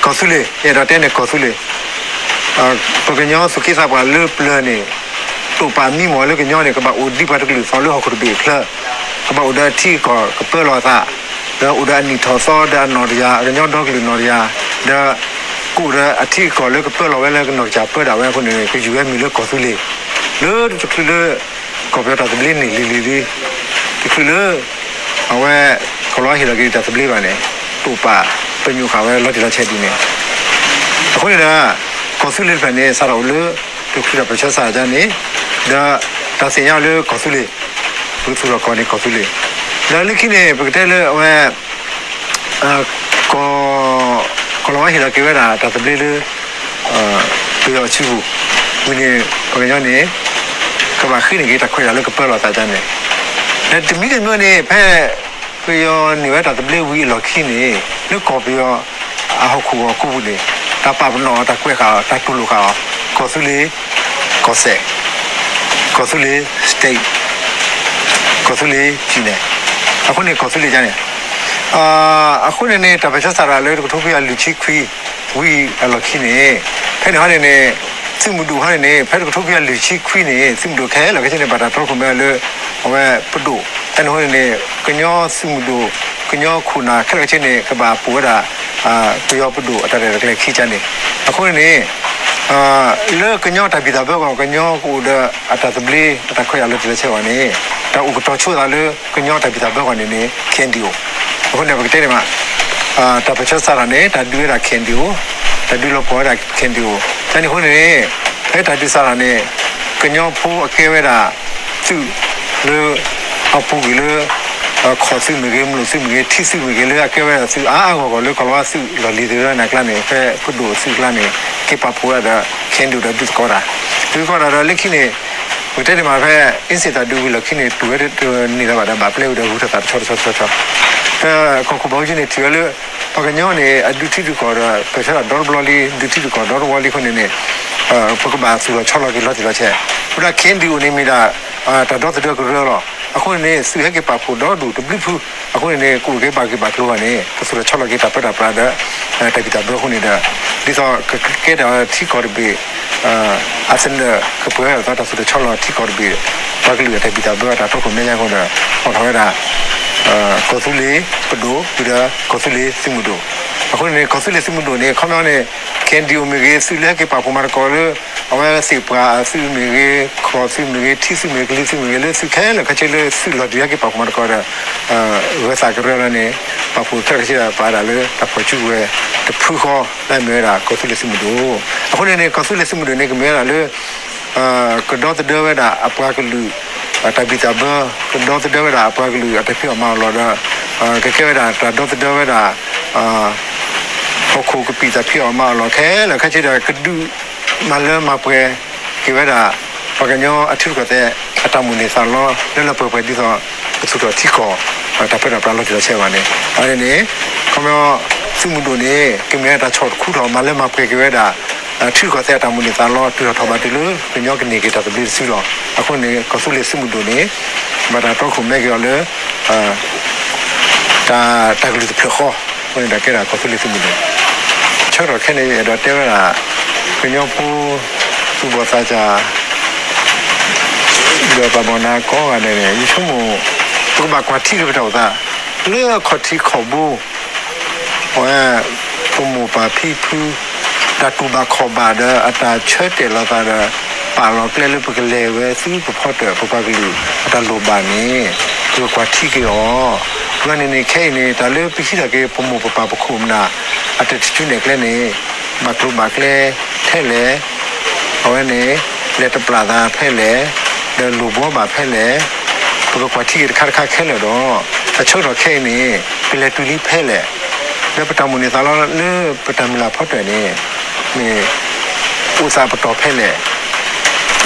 ကီၢ်သူလ့ၤ, ယအဲၣ်ဒိးတဲန့ၣ်ကီၢ်သူလ့ၤ, ပကညီသူၣ်က့သးပှၢ်လၢပျၢၤန့ၣ်, တိာ်ပာ်မံမီၢ်လၢကညီန့ၣ် ကဘၣ်အိၣ်ဒံးပှၤတကလုာ်သီလၢဟီၣ်ခိၣ်တဘ့ၣ်အချၢ, ကဘၣ်အိၣ်ဒီးအထံအကီၢ်ကပၢလီၤအသး, ဒီးအိၣ်ဒီးအနံၣ်ထီၣ်သီဒီးအနီၢ်တယၢ် ကညီဒီကလုာ်နီၢ်တယၢ်, ဒီး ကအိၣ်ဒီးအထံအကီၢ်လၢကပၢလီၤဝဲလၢကနီၢ်ကစၢ်ပၢဒၣ်ဝဲအဃိန့ၣ် ကယူၤဝဲမံၤလၢကီၢ်သူလ့ၤ, လၢတချုးလၢ ကီၢ်ပယီၤတၢ်သဘျ့န့ၣ်လံၤလံၤလံၤ, တချုးလၢ အဝဲ ကီၢ်လီၤဝါဟ့ၣ်လီၤက့ၤတၢ်သဘျ့ဘၣ်န့ၣ်, တိာ်ပာ်ပညိၣ်ဃာ်ဝဲလီၤတံၢ်လီၤဆဲးဒ်န့ၣ်, အဃိန့ၣ်ဒီး ကီၢ်သူလ့ၤတဖၣ်န့ၣ် စးထီၣ်အိၣ်လၢ တချုးတၢ်ပၢၢ်ဆၢစးထီၣ်န့ၣ်, ဒီးတၢ်သ့ၣ်ညါလၢကီၢ်သူလ့ၤ, ပကသူၣ်ထီၣ်ကီၢ်န့ၣ်ကီၢ်သူလ့ၤ, ဒီးလၢခံန့ၣ် ပကတဲလၢအဝဲ ကီၢ် ကီၢ်လီၤဝါဟ့ၣ်လီၤက့ၤဝဲဒၣ်တၢ်သဘျ့လၢ ပယီၤအစုပူၤ, ဝံၤန့ၣ် ပှၤကညီန့ၣ် ကဘၣ်ဃ့န့ၢ်က့ၤတၢ်ခွဲးတၢ်ယာ်လၢကပၢလီၤသးန့ၣ်, ဒီးတမံၤတမံၤန့ၣ် ဖဲ ပယီၤန့ၢ်ဝဲတၢ်သဘျ့ဝံၤအလီၢ်ခံန့ၣ် လၢကီၢ်ပယီၤ အဟီၣ်ခိၣ်ဂီၢ်ကိးပူၤန့ၣ် တၢ်ပာ်ပနီၣ်အီၤ တၢ်ကွဲးဃာ်အီၤ တၢ်တူၢ်လိာ်ဃာ်အီၤ ကီၢ်သူလ့ၤ ကီၢ်စဲၣ်, ကီၢ်သူလ့ၤ state, ကီၢ်သူလ့ၤ ပြည်နယ်, အဃိန့ၣ် ကီၢ်သူလ့ၤန့ၣ်, အဃိန့ၣ်န့ၣ် တၢ်ပၢၢ်ဆၢစးထီၣ်လၢတကထိခွံကယၤလွံၢ်ဆံခွံ ဝံၤအလီၢ်ခံန့ၣ်, ဖဲန့ၣ်ဟီန့ၣ်န့ၣ် သုးမုၢ်ဒိၣ်ဟီန့ၣ်န့ၣ် ဖဲတကထိခွံကယၤလွံၢ်ဆံခွံန့ၣ် သုးမုၢ်ဒိၣ်ခဲလၢာ်ခဲဆ့န့ၣ် ဘၣ်တၢ်တီခိၣ်မဲအီၤလၢ အဝဲပဒိၣ်, ဖဲန့ၣ်ဟီန့ၣ်န့ၣ် ကညီသုးမုၢ်ဒိၣ် ကညီခိၣ်နၢ်ခဲလၢာ်ခဲဆ့န့ၣ် ကဘၣ်ပိာ်ဝဲဒၣ် ပယီၤပဒိၣ်အတၢ်ရဲၣ်တၢ်ကျဲၤခံကန့ၣ်, အဃိန့ၣ်န့ၣ် လၢကညီတၢ်ဘံၣ်တၢ်ဘၢအဂီၢ် ကညီကအိၣ်ဒီးအတၢ်သဘျ့ အတၢ်ခွဲးတၢ်ယာ်လီၤတံၢ်လီၤဆဲးအဂီၢ်န့ၣ် တၢ်အိၣ်ကတီၤဆိသးလၢကညီတၢ်ဘံၣ်တၢ်ဘၢအဂီၢ်န့ၣ်န့ၣ် KNDO, အဃိန့ၣ် ပကတဲန့ၣ်မး တၢ်ပၢၢ်ဆၢစးထီၣ်န့ၣ် တၢ်ဒုးဝဲဒၣ် KNDO, တၢ်ဒုးလီၤပှီၢ်ဝဲဒၣ် KNDO, ဖဲန့ၣ်အဃိန့ၣ်န့ၣ် ဖဲတၢ်ဒုးစးထီၣ်န့ၣ် ကညီဖိအကဲဝဲဒၣ် သုးလၢ အပူၤကွံာ်လၢ ခီၣ်သုးမ့ၢ်ဂ့ၤ, မျိာ်သုးမ့ၢ်ဂ့ၤ, ထံသုးမ့ၢ်ဂ့ၤ လၢအကဲဝဲဒၣ်သုးအါအါဂီၢ်ဂီၢ်လၢကီၢ်လီၤဝါသုးလီၢ်လံၤသ့ၣ်တဖၣ်န့ၣ် ဖဲပဒိၣ်အသုးအကျါန့ၣ် က့ၤပာ်ဖှိၣ်ဝဲဒၣ်ဒီး KNDO ဒီးဒုးသကိးတၢ်, ဒုးသကိးတၢ်ဒီးလၢခံန့ၣ် ပကတဲန့ၣ်မးဖဲ အ့စ့ၣ်တၢ်ဒုးဝံၤလီၢ်ခံန့ၣ် တုၤဝဲတန့ၢ်လၢၤဘၣ်ဒီး ဘၣ်ပျဲဝဲဒီးဂုၤထီၣ်သးတဆီတဆီတဆီ, ဒီးကီၢ်ခိၣ်ဘီကၠ့န့ၣ်ထံၣ်ဝဲလၢ ပှၤကညီန့ၣ် အဒုးထံဒုးကီၢ်ဒီး ပၢၢ်ဆၢတၢ်ဒီတဘျီလံ ဒုးထံဒုးကီၢ်ဒီတဝီလံအဃိန့ၣ်န့ၣ် ပကဘၣ်သူၣ်ထီၣ်ဆီလီၤက့ၤလီၤတံၢ်လီၤဆဲး, ဝဲဒၣ် KNDO န့ၣ်မ့ၢ်ဒၣ် တၢ်ဒီသဒၢကရၢလီၤ. အဃိန့ၣ်န့ၣ် သုးဟဲက့ၤပာ်ဖှိၣ်ဒီဒူၣ်တဘျုးဖု, အဃိန့ၣ်န့ၣ် ကအိၣ်က့ၤဘၣ်ဂ့ၢ်ဘၣ်ကျိၤဘၣ်န့ၣ် ကသူၣ်ထီၣ်ဆီလီၤက့ၤတၢ်ပၢတၢ်ပြးဒီး တၢ်ဘံၣ်တၢ်ဘၢအဃိန့ၣ်ဒီး ဒ်သိးကကဲထီၣ်ထံကီၢ်တဘ့ၣ် အသနၢၣ်ကပှဲၤဝဲဒၣ်တၢ်သူၣ်ထီၣ်ဆီလီၤထံကီၢ်တဘ့ၣ် ပှၤကလုာ်အတၢ်ဘံၣ်တၢ်ဘၢအတၢ်တီခိၣ်မဲာ်ညါအဃိဒီး အိးထီၣ်ဝဲဒၣ် ကီၢ်သူလ့ၤပဒိၣ် ဝံၤဒီးကီၢ်သူလ့ၤသုးမုၢ်ဒိၣ်, အဃိန့ၣ်န့ၣ် ကီၢ်သူလ့ၤသုးမုၢ်ဒိၣ်န့ၣ် ခီပညီန့ၣ် KNDO မ့ၢ်ဂ့ၤ သုးလၢဟဲက့ၤပာ်ဖှိၣ်မၤသကိးလၢ အဝဲသ့ၣ်ပှၢ်သုးမ့ၢ်ဂ့ၤ ခီၣ်သုးမ့ၢ်ဂ့ၤ ထံသုးမ့ၢ်ဂ့ၤ ကလံၤသုးမ့ၢ်ဂ့ၤ လၢသုးခဲလၢာ်ခဲဆ့လၢသုးလီၤတံၢ်ဟဲက့ၤပာ်ဖှိၣ်မၤသကိးဒီး ဂၢၤသးကရၢလီၤန့ၣ် ပာ်ဖှိၣ်ခဲလၢာ်ခဲဆ့ဒီး ပာ်ဒၣ်လၢတၢ်ဖီၣ်စုကဝဲၤတဖုဃီလၢအမ့ၢ်ဝဲဒၣ် ကီၢ်သူလ့ၤသုးမုၢ်ဒိၣ်, အဃိန့ၣ်န့ၣ် ကီၢ်သူလ့ၤသုးမုၢ်ဒိၣ်န့ၣ် ကမ့ၢ်ဝဲဒၣ်လၢ ကဒီသဒၢဝဲဒၣ်အပှၤကလုာ် တၢ်ဘံၣ်တၢ်ဘၢ, ကဒီသဒၢဝဲဒၣ်အပှၤကလုာ်အတၢ်ဖံးအီၣ်မၤအီၣ်လီၤဒီး ကကဲဝဲဒၣ်တၢ်ဒီသဒၢဝဲဒၣ် ဟီၣ်ခိၣ်ကပံာ်တၢ်ဖံးအီၣ်မၤအီၣ်လီၤခဲလၢာ်ခဲဆ့ဒီး ကဒုးမၤလၢမၤပှဲၤက့ၤဝဲဒၣ် ပှၤကညီအထံရူၢ်ကီၢ်သဲးအတၢ်မိၣ်န့ၢ်သးလီ လၢလၢပှဲၤပှဲၤဒ်သိး ကသူၣ်ထီၣ်ထံကီၢ် တၢ်ပၢတၢ်ပြးလီၤတံၢ်လီၤဆဲးဘၣ်န့ၣ် အဝဲန့ၣ်န့ၣ် ခီပညီ သုးမုၢ်ဒိၣ်န့ၣ် ကမ့ၢ်ဝဲတၢ်ဆီၣ်တခူထီၣ်မၤလၢမၤပှဲၤက့ၤဝဲဒၣ် ထံရူၢ်ကီၢ်သဲးအတၢ်မိၣ်န့ၢ်သးလီ တုၤထီၣ်ထီၣ်ဘၣ်တုၤလၢ ကညီကန့ၢ်က့ၤတၢ်သဘျ့တစုလီၤ. အဃိန့ၣ် ကီၢ်သူလ့ၤသုးမုၢ်ဒိၣ်န့ၣ် ဘၣ်တၢ်တီခိၣ်မဲာ်က့ၤအီၤလၢ တၢ် တၢ်ကလုၢ်တဖျၢၣ်ဃီ အဃိန့ၣ်ဒီးကဲဒၣ်ကီၢ်သူလ့ၤသုးမုၢ်ဒိၣ် ဆၢကတီၢ်ခဲအံၤန့ၣ် ယအဲၣ်ဒိးတဲဝဲဒၣ် ကညီဖိ သူၣ်ဘီၣ်သးစၢ် ဒီးပှၤဘၣ်နၤကိးဂၤဒဲးန့ၣ် ယဆိကမိၣ် ပကဘၣ်ကွၢ်ထံက့ၤပတၢ်အိၣ်သး လၢအခီၣ်ထံးခီၣ်ဘိ အဝဲ ပမိၢ်ပၢ်ဖံဖု တၢ်တူၢ်ဘၣ်ခီၣ်ဘၣ်ဒီး အတၢ်ဆၢတဲာ်လီၤသးဒီး ပာ်လီၤကျဲလၢပကလဲၤဝဲဆူပဖီတၢၣ် ပပှၤကလုာ်အတၢ်လိၣ်ဘၣ်န့ၣ် ပကကွၢ်ထံက့ၤအီၤ. ပှၤန့ၣ်န့ၣ် ခဲအံၤန့ၣ် တၢ်လၢပဟံးထီၣ်က့ၤ ပမိၢ်ပပၢ်ပခိၣ်ပနၢ် အတၢ်တစုနဲၣ်ကျဲန့ၣ် ဘၣ်ကျိၤဘၣ်ကျဲထဲလဲၣ် အဝဲန့ၣ် လဲၤတပျၢ်သးဖဲလဲၣ်, ဒီးလိၣ်ဘှီဘၣ်ဖဲလဲၣ်, ပကကွၢ်ထံက့ၤတခါတခါခဲလၢာ်ဒီး အဆၢကတီၢ်ခဲအံၤန့ၣ် ပလဲၤတုၤလံဖဲလဲၣ်, ဒီးပတၢ်မိၣ်န့ၢ်သးလီလၢပတၢ်မုၢ်လၢ်ဖီတၢၣ်န့ၣ် မ့ၢ်အိၣ်သးပတီၢ်ဖဲလဲၣ်.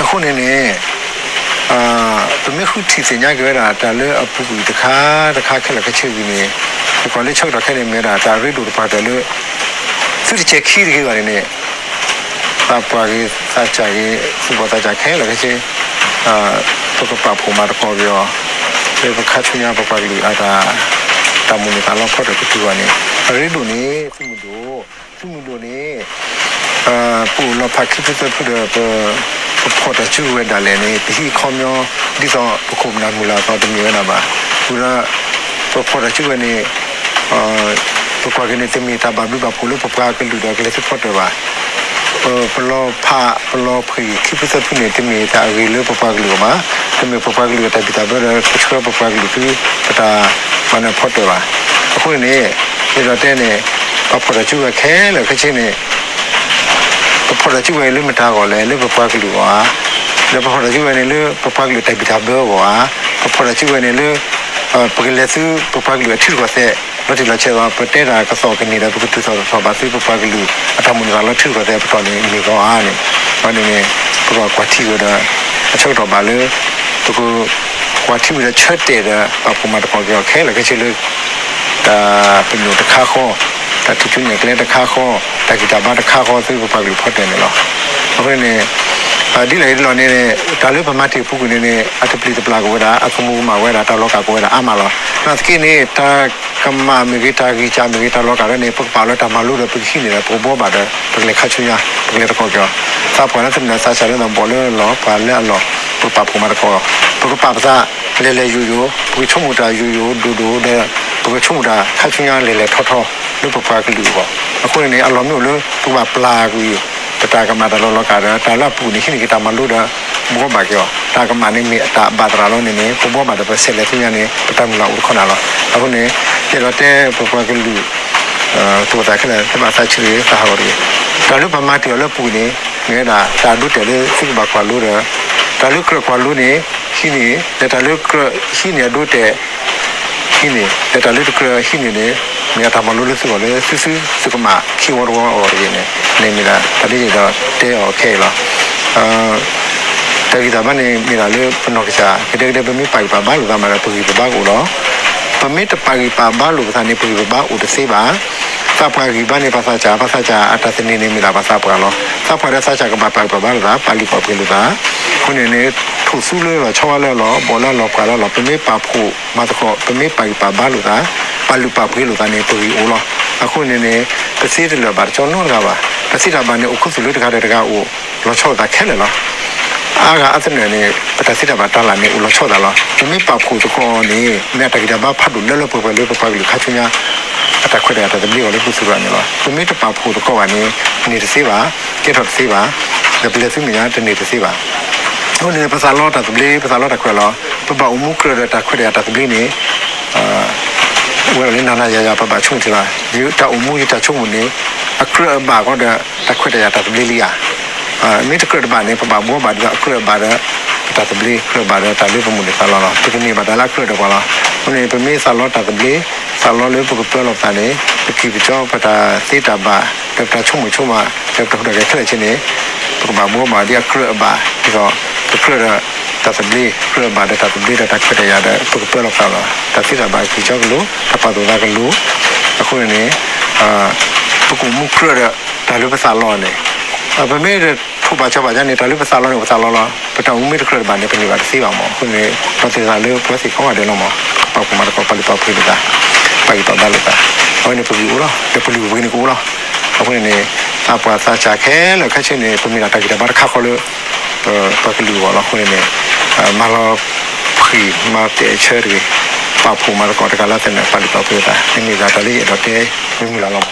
အဃိန့ၣ်န့ၣ် ပမ့ၢ်ဃုထံၣ်သ့ၣ်ညါက့ၤဝဲဒၣ် တၢ်လၢအပူၤကွံာ်တခါတခါခဲလၢာ်ခဲဆ့အံၤန့ၣ် ပကွၢ်လၢဆၢကတီၢ်ခဲအံၤန့ၣ် မ့ၢ်ဝဲဒၣ်တၢ်ရ့ဒိၣ်တပှၢ်တၢၢ်လၢ သုတစဲးခံတဂ့ၤဘၣ်န့ၣ်န့ၣ် သးပှၢ်ဂ့ၤ သးစၢ်ဂ့ၤ သူၣ်ဘီၣ်သးစၢ်ခဲလၢာ်ခဲဆ့ ပကပာ်ဖှိၣ်မၤသကိးက့ၤအီၤ လၢပခါဆူညါပပှၤကလုာ်အတၢ် တၢ်မိၣ်န့ၢ်သးလီဖီတၢၣ်ကတုၤဘၣ်န့ၣ် အရ့ဒိၣ်န့ၣ် သုးမုၢ်ဒိၣ်, သုးမုၢ်ဒိၣ်န့ၣ် ပအိၣ်လီၤဖးခံဖုသၢဖုဒီး ပဖီၣ်တၢ်စုကဝဲၤဒၣ်လဲာ်န့ၣ် ပဟံးခီပညီ ဒ်သိးပခိၣ်ပနၢ်မုၢ်လၢ်အသိးတမ့ၢ်ဝဲဒၣ်ဘၣ်. ဝံၤဒီး ပဖီၣ်တၢ်စုကဝဲၤန့ၣ် ပကွၢ်က့ၤန့ၣ် တမ့ၢ်တၢ်ဘၣ်ဘျုးဘၣ်ဖှိၣ်လၢပပှၤကလုာ်ဒီးကလဲၤသုဖီတၢၣ်ဘၣ်. ပလီၤဖး ပလီၤဖှံၣ်ခံဖုသၢဖုန့ၣ် တမ့ၢ်တၢ်အဂ့ၤလၢပပှၤကလုာ်အဂီၢ်ဘၣ်. တမ့ၢ်ပပှၤကလုာ်အတၢ်ဘံၣ်တၢ်ဘၢဒီး ပဆှၢပပှၤကလုာ်သု ပတၢ်မၤနၢၤဖီတၢၣ်ဘၣ်. အဃိန့ၣ် ယအဲၣ်ဒိးတဲန့ၣ် ပဖီၣ်တၢ်စုကဝဲၤခဲလၢာ်ခဲဆ့န့ၣ် ပဖီၣ်တၢ်စုကဝဲၤအံၤလၢမတၤအဂီၢ်လဲၣ်, လၢပပှၤကလုာ်အဂီၢ်ဧါ. ဒီးပဖီၣ်တၢ်စုကဝဲၤန့ၣ် လၢပပှၤကလုာ်တၢ်ဘံၣ်တၢ်ဘၢအဂီၢ်ဧါ. ပဖီၣ်တၢ်စုကဝဲၤန့ၣ်လၢ ပကလဲၤသုပပှၤကလုာ်အထံရူၢ်ကီၢ်သဲး လီၤတံၢ်လီၤဆဲးအသိး ပတဲတၢ်ကသီၣ်ကန့ၢ်ဒီး ပကတုၤသိးထီၣ်ဘၣ်သုပပှၤကလုာ် အတၢ်မုၢ်လၢ်လီၤထံရူၢ်ကီၢ်သဲးပတီၢ်န့ၣ်မ့ၢ်ဂီၢ်ဧါန့ၣ်. အန့ၣ်န့ၣ် ပကကွၢ်ထံဝဲဒီး အဆၢကတီၢ်ဘၣ်လၢ ပကကွၢ်ထံဝဲဒီးဆၢတဲာ်ဒီး ပာ်ဖှိၣ်မၤသကိးက့ၤအီၤခဲလၢာ်ခဲဆ့လၢ တၢ်ပညိၣ်တခါဃီ, တၢ်ထံၣ်ဆူမဲာ်ကျဲတခါဃီ, တၢ်ဂံၢ်တၢ်ဘါတခါဃီ သုပပှၤကလုာ်ဖီတၢၣ်န့ၣ်လီၤ. အဃိန့ၣ် ဒ်လဲၣ်ဒ်လဲၣ်န့ၣ် တၢ်လၢပမၤတ့ၢ်အပူၤကွံာ်န့ၣ်န့ၣ် အတပျံၤတပျၢ်ကဝဲဒၣ်, အကမူၤကမၣ်ဝဲဒၣ်, တၢ်လီၤကၢ်ကဝဲဒၣ်အါမးလီၤ. နာ်သက့န့ၣ် တၢ်ကမၣ်မ့ၢ်ဂ့ၤ, တၢ်ဂံၢ်စၢ်မ့ၢ်ဂ့ၤ, တၢ်လီၤကၢ်ဒၣ်န့ၣ် ပကပာ်လၢတၢ်မၤလိဒီး ပကဟံးန့ၢ်ဒီး ပကဘှီဘၣ်ဒီး ပကလဲၤခါဆူညါ, ပကလဲၤသကိးက့ၤအီၤ. သးပှၢ်လၢသနၢၣ်သးစၢ်လၢသးဘီၣ်လၢအလီၢ်, ပှၤလၢအလီၢ်, ပကပာ်ဖှိၣ်မၤသကိး, ပကပာ်ပသး လဲၤလဲၤယိာ်ယိာ်, ပကဆိကမိၣ်တၢ်ယိာ်ယိာ်ဒိၣ်ဒိၣ်ဒီး ပကဆိကမိၣ်တၢ်ခါဆူညါလဲၤလဲၤထီထီ လၢပပှၤကလုာ်အဂီၢ်. အဃိန့ၣ်န့ၣ် အလီၢ်မ့ၢ်အိၣ်လၢ ပကဘၣ်ပျၢ်ကွံာ် ပတၢ်ကမၣ်တၢ်လီၤလီၤကၢ်ဒီး တၢ်လၢအပူၤန့ၣ် ဟံးန့ၢ်က့ၤတၢ်မၤလိဒီး ဘှီဘၣ်က့ၤအီၤ. တၢ်ကမၣ်န့ၣ်မ့ၢ်အတၢ်ဘၣ်သရၣ်လီၤန့ၣ်န့ၣ် ပဘှီဘၣ်ဒီးပဆဲးလဲၤဆူညါန့ၣ် ပတၢ်မုၢ်လၢ်အိၣ်တခီနၤလီၤ. အဃိန့ၣ် ယအဲၣ်ဒိးတဲပပှၤကလုာ် တအိၣ်သးခဲလၢာ် သ့ၣ်ဘၣ်သးဆံးတဂ့ၤ, သးဟးဂီၤတဂ့ၤ. တၢ်လၢပမၤတ့ၢ်အီၤလၢပူၤန့ၣ် မ့ၢ်ဝဲဒၣ်တၢ်အဒိအတဲာ်လၢသုကဘၣ်ကွၢ်လိဒီး တၢ်လၢကြၢးကွၢ်လိန့ၣ် ဟံးန့ၢ်, ဒီးတၢ်လၢကြၢးဟံးန့ၢ်အဒိအတဲာ် ဟံးန့ၢ်, ဒီးတၢ်လၢတကြၢးဟံးန့ၢ်န့ၣ် မ့ၢ်အတၢ်မၤလိလၢသုဂီၢ်လၢသုသုသုကမၣ်ခံဝီတဝီအဂီၢ်တဂ့ၤန့ၣ် န့ၣ်မ့ၢ်ဒၣ်တၢ်လၢယအဲၣ်ဒိးတဲအီၤခဲအံၤလီၤ. တၢ်ဂံၢ်တၢ်ဘါန့ၣ် မ့ၢ်ဒၣ်လၢပနီၢ်ကစၢ် ကဒဲကဒဲ ပမ့ၢ်ပာ်ဂံၢ်ပာ်ဘါလိာ်သးမးဒီး ပဂံၢ်ပဘါကအိၣ်လီၤ. ပမ့ၢ်တပာ်ဂံၢ်ပာ်ဘါလိာ်ပသးန့ၣ် ပဂံၢ်ပဘါအိၣ်တသ့ဘၣ်. သးပှၢ်ဂံၢ်ဘါန့ၣ် ပှၤသးစၢ်, ပှၤသးစၢ်အတၢ်သန့ၤန့ၣ် မ့ၢ်ဒၣ်ပှၤသးပှၢ်လီၤ. သးပှၢ်ဒီးသးစၢ်ကဘၣ်ပာ်ဂံၢ်ပာ်ဘါလိာ်သး, ပာ်လုၢ်ပာ်ပှ့ၤလိာ်သး. အဃိန့ၣ်န့ၣ် ထိၣ်သူလၢလီၤဆီဝါလၢအလီၢ်, ဘီၣ်လၢအလီၢ်ပှၢ်လၢအလီၢ်, ပမ့ၢ်ပာ်ဖှိၣ်မၤသကိး, ပမ့ၢ်ပာ်ဂံၢ်ပာ်ဘါလိာ်သး, ပာ်လုၢ်ပာ်ပှ့ၤလိာ်သးန့ၣ် ပဂံၢ်အိၣ်လီၤ. အဃိန့ၣ်န့ၣ် ပသ့တလၢာ်ဘၣ်တကၠီနီတဂၤဘၣ်. ပသ့တၢ်ဘၣ်န့ၣ် အိၣ်ခူသူၣ်လၢတဂၤဒီးတဂၤအိၣ် လီၤဆီလိာ်သးခဲလၢာ်လီၤ. အါဂၤအသနၢၣ်န့ၣ် ပတၢ်သ့တၢ်ဘၣ်တၢ်လၢ်န့ၣ်အိၣ်လီၤဆီသးလီၤ. ပမ့ၢ်ပာ်ဖှိၣ်သကိးန့ၣ် မ့ၢ်အတၢ်ဂံၢ်တၢ်ဘါဖးဒိၣ်လၢလၢပှဲၤပှဲၤလၢပပှၤကလုာ်ခါဆူညါ အတၢ်ခွဲးတၢ်ယာ်တၢ်သဘျ့အဂီၢ်လၢပသူၣ်ထီၣ်န့ၣ်လီၤ. ပမ့ၢ်တပာ်ဖှိၣ်သကိးဘၣ်န့ၣ် န့ၢ်တသ့ဘၣ်, ကဲထီၣ်တသ့ဘၣ်, ဒီးပလဲၤသုမဲာ်ညါတန့ၢ်တသ့ဘၣ်. အဃိန့ၣ် ပသးလီတၢ်သဘျ့, ပသးလီတၢ်ခွဲးလီၤ. ပဘၣ်အိၣ်မူကြၢးဒီးတၢ်ခွဲးတၢ်ယာ်တၢ်သဘျ့န့ၣ် ဝဲဒၣ်လၢနၤနၤယၤယၤ ပဘၣ်ဆိကမိၣ်ထံလီၤ. ယတၢ်အိၣ်မူယတၢ်ဆိကမိၣ်န့ၣ် အကြၢးအဘၣ်ဃီဒီး တၢ်ခွဲးတၢ်ယာ်တၢ်သဘျ့လံဧါ. မ့ၢ်တကြၢးတဘၣ်န့ၣ် ပဘၣ်ဘှီဘၣ်ဒ်သိးအကြၢးအဘၣ်ဒီး ပတၢ်သဘျ့, ကြၢးဘၣ်ဒီးတၢ်လၢပမိၢ်န့ၢ်သးလီလီၤ. ပတန့ၢ်ဘၣ်တၢ်လၢအကြၢးဒီးပှၤလီၤ. အဃိန့ၣ် ပမ့ၢ်သးလီတၢ်သဘျ့, သးလီလၢပကပၢလီၤပသးန့ၣ် ပကံၢ်ပကီ ပတၢ်သ့တၢ်ဘၣ် ဒီးပတၢ်ဆိကမိၣ်ဆိကမး ဒီးပတၢ်ဟူးတၢ်ဂဲၤခဲလၢာ်ဆ့န့ၣ် ပကဘၣ်ဘှီဘၣ်ဒ်အကြၢးအဘၣ် ဒ်သိး ပကြၢးဒီးတၢ်သဘျ့, ကြၢးအဘၣ်ဒီးတၢ်သဘျ့ဒီးတၢ်ခွဲးတၢ်ယာ်ဒီး ပကပၢလီၤပသးလီၤ. တၢ်သ့တၢ်ဘၣ်ကံၢ်ကီကလိၤ, တၢ်ပာ်သူၣ်သးကလိၤ. အဃိန့ၣ် ပကအိၣ်မူကြၢးဒီးတၢ်လၢပသးလီန့ၣ် ပမ့ၢ်တထိးဘၣ်ဆီဘၣ်ယါန့ၣ် တၢ်လၢပသးလီန့ၣ် ပသးလီလီၤ. ပတၢ်အိၣ်မူမ့ၢ်တကြၢးတဘၣ်န့ၣ် ပန့ၢ်ဘၣ်တသ့ဘၣ်မး. အဃိန့ၣ် ပသ့ၣ်သးလၢပဝဲသ့ၣ်ကိးဂၤဒဲးလီၤမး ပပာ်ဖှိၣ်မၤသကိး ပာ်လုၢ်ပာ်ပှ့ၤလိာ်သး, ပာ်ဂံၢ်ပာ်ဘါလိာ်သး, အဝဲန့ၣ်ပဂံၢ်အိၣ်လီၤ. ဒီးပလုၢ်ပပှ့ၤန့ၣ်ကအိၣ်လီၤ. အဃိန့ၣ်န့ၣ် သးပှၢ်သးစၢ်ခဲလၢာ်ခဲဆ့န့ၣ် ပမ့ၢ်ဒၣ်တၢ်ဂံၢ်တၢ်ဘါတခါဃီလၢ ပပှၤကလုာ်အဂီၢ်လီၤ. အဃိန့ၣ်န့ၣ် မၤလီၤဖှံၣ်မၤတဲာ်ဆၢတဂ့ၤ, ပာ်ဖှိၣ်မၤသကိးတဂၤလၢသနၢၣ် ပာ်လုၢ်ပာ်ပှ့ၤလိာ်သး, မ့မ့ၢ်ဒၣ်တၢ်လၢယအဲၣ်ဒိးတဲမုၢ်လၢ်လီၤမး.